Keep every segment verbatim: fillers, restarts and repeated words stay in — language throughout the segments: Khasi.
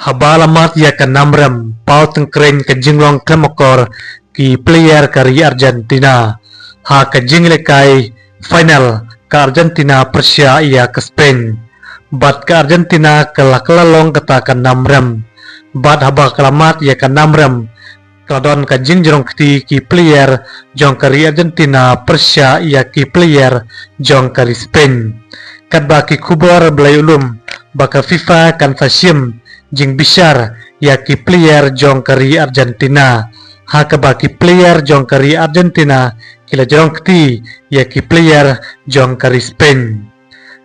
Haba la mad ïa ka nam rem paw tyngkrein ka jinglong khlem akor ki player ka ri Argentina ha ka jingïalehkai final ka Argentina pyrshah ïa ka Spain. Bad ka Argentina ka la kylla long kata ka nam rem. Bad haba ka la mad ïa ka nam rem ka la don ka jingjrong kti ki player jong ka ri Argentina pyrshah ïa ki player jong ka ri Spain. Katba ki khubor ba la ïoh lum ba ka FIFA kan sa shim jingbishar ïa ki player jong ka ri Argentina. Ha kaba ki player jong ka ri Argentina ki la jrong kti ïa ki player jong ka ri Spain.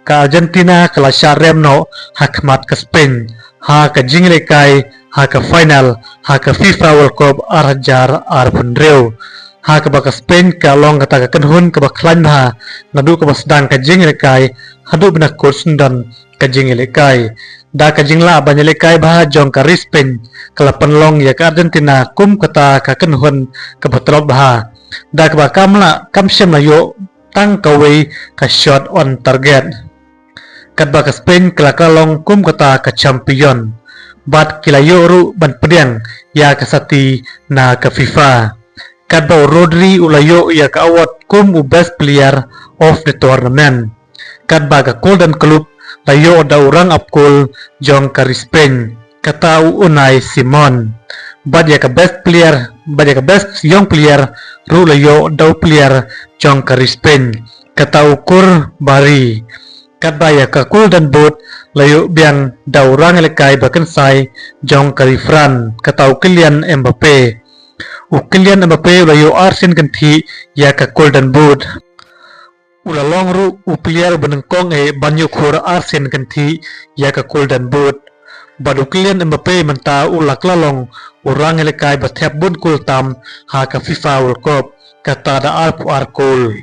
Ka Argentina ka la shah rem noh ha khmat ka Spain ha ka jingïalehkai ha ka final ha ka FIFA World Cup ar hajar arphew hynriew. Ha kaba ka Spain ka long kata ka kynhun kaba khlaiñ bha naduh kaba sdang ka jingïalehkai haduh ba na kut syndon ka jingïalehkai. Da ka jinglah ban ïalehkai bha jong ka ri Spain ka la pynlong ïa ka Argentina kum kata ka kynhun kaba tlot bha. Da kaba kam lah kam shym la ïoh tang kawei ka shot on target. Katba ka Spain ka la kylla long kum kata ka champion bad ki la ïoh ruh ban pdiang ïa ka sati na ka FIFA. Katba u Rodri u la ïoh ïa ka award kum u best player of the tournament. Katba ka Golden Glove la ïoh da u rang ap gol jong ka ri Spain, kata u Unai Simon. Bad ïa ka best player, bad ïa ka best young player ruh la ïoh da u player jong ka ri Spain, kata u Kur Bari. Katba ïa ka Golden Boot la ïoh biang da u rang ïalehkai ba kynsai jong ka ri France, kata u Kylian Mbappe. U Kylian Mbappe u la ïoh arsien kynthih ïa ka Golden Boot. U la long ruh u player ba nyngkong eh ban ïoh khur arsien kynthih ïa ka Golden Boot. Bad u Kylian Mbappe mynta u la kylla long u rang ïalehkai ba thep bun gol tam ha ka FIFA World Cup, kata da arphew ar gol.